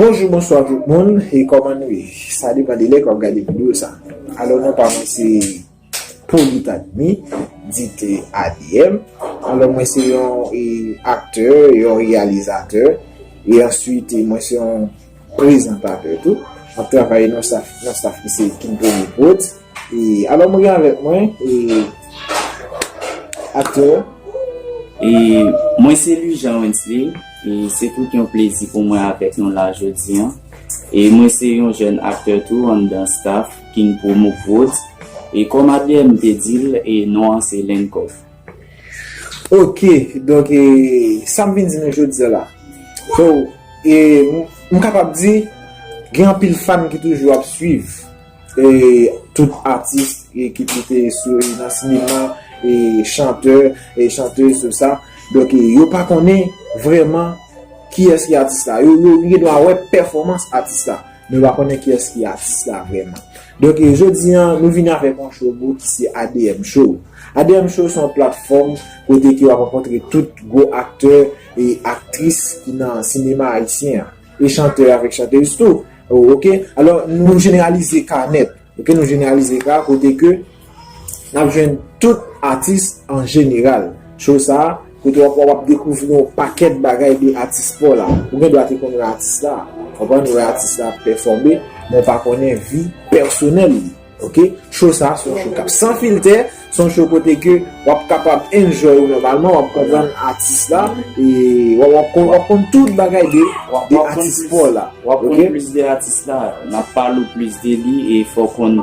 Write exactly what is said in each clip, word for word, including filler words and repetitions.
Bonjou, bonswa tout moun, e kòman nou ye? Sa depann de lè ke w ap gade videyo sa. Alò, non pa mwen se Politadmi, dit A D M. Alò, mwen se yon e, aktè, yon reyalizatè, e answit, e mwen se yon prezantatè tou. M ap travay nan staff, nan staff ki se King Promo Prod. E, alò, mwen gen avèk mwen, e, aktè. E, mwen se Louis Jean Wensley, e se tout yon plezi pou mwen avèk nou la jodi an. E mwen se yon jèn aktè tou anndan staff King Promo Prod. E kòm A D M te di l, e non an se Lenkov. Ok, donk, e, sa m vin di nou jodi a la. So, e, m, m kapab di, gen anpil fan ki toujou ap swiv, e, tout atis, e, ki kite sou, nan sinema, e, chantè, e, chantèz, tout sa. Donk, e, yo pa konnen vrèman kiyès ki atis la. Yo, yo, yo gen dwa wè pèfòmans atis la, men yo pa konnen kiyès ki atis la vrèman. Donk, e, jodi an, nou vini avèk yon show pou ki se A D M Show. A D M Show se yon platfòm kote ke w ap rankontre tout gwo aktè e aktris ki nan sinema ayisyen an. E chantè avèk chantèz tou. O, ok? Alò, nou jeneralize ka nèt. Ok, nou jeneralize ka kote ke n ap jwenn tout atis an jeneral. Show sa a, kote w ap, w ap dekouvri yon pakèt bagay de atis pa w la. Ou gen dwa te konn wè atis la. Konprann, ou wè atis la ap pèfòme, men w pa konnen vi pèsonèl li. Ok? Show sa a, se yon show k ap san filtè, se yon show kote ke w ap kapab enjoy ou nòmalman, w ap konprann atis la, e w ap, w ap konn, w ap konn tout bagay de, de atis pa w la. W ap konn plis de atis la, n ap pale w plis de li, e fò w konn,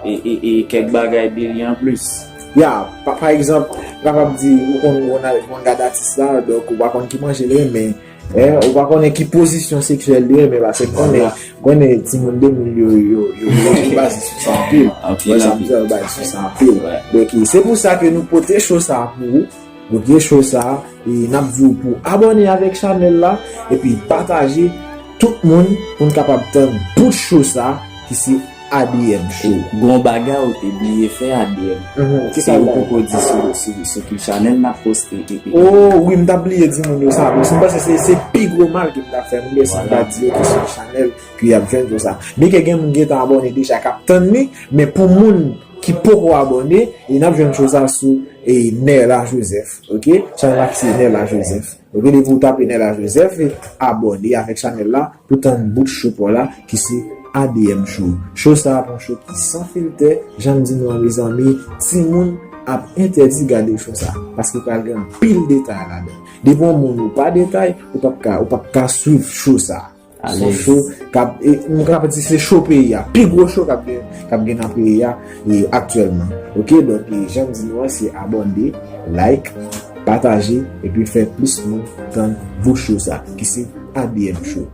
e, e, e kèk bagay de li anplis. Ya, pa, pa egzanp, m kapab di, ou konn, ou konn al, ou konn gade atis la, donk ou pa konn ki manje l renmen, en, ou pa konnen ki pozisyon seksyèl li renmen, paske konnen, konnen timoun de mil yo, yo, yo, yo, yo baze sou sa anpil. Anpil, anpil. Yo baze sou sa anpil. Donk, se pou sa ke nou pote show sa a pou ou. Ok, show sa a, e n ap di w pou abòne avèk chanèl la, epi pataje tout moun pou n kapab tann bout show sa a, ki se A D M Show. Gon bagay ou te bliye fè A D M. Mhm, ki sa l la? Ou poko di sou, sou, sou ki chanèl n ap poste, e, e. Oh, wi, m t ap bliye di moun yo sa. Bon, si m panse se, se pi gwo mal ke m t ap fè moun yo si m pa di yo ki se yon chanèl ke y ap jwenn show sa. Byenke gen moun gentan abòne deja k ap tann li, men pou moun ki poko abòne, e n ap jwenn show sa sou, e, Nerla Joseph, ok? Chanèl la ki se Nerla Joseph. Ok, depi w tape Nerla Joseph, e abòne avèk chanèl la pou tann bout show pa w la ki se A D M Show. Show sa a, yon show ki san filtè, jan m di nou an, mezanmi, timoun ap entèdi gade show sa a, paske pral gen anpil detay ladan. Depi yon moun ou pa detay, ou p ap ka, ou p ap ka swiv show sa a. Se yon show k ap, e, m kapab di se show peyi a. Pi gwo show k ap gen, k ap gen nan peyi a, e, aktyèlman. Ok, donk, e, jan m di nou an, se abòne, like, pataje, epi fè plis moun tann bout show sa, ki se A D M Show.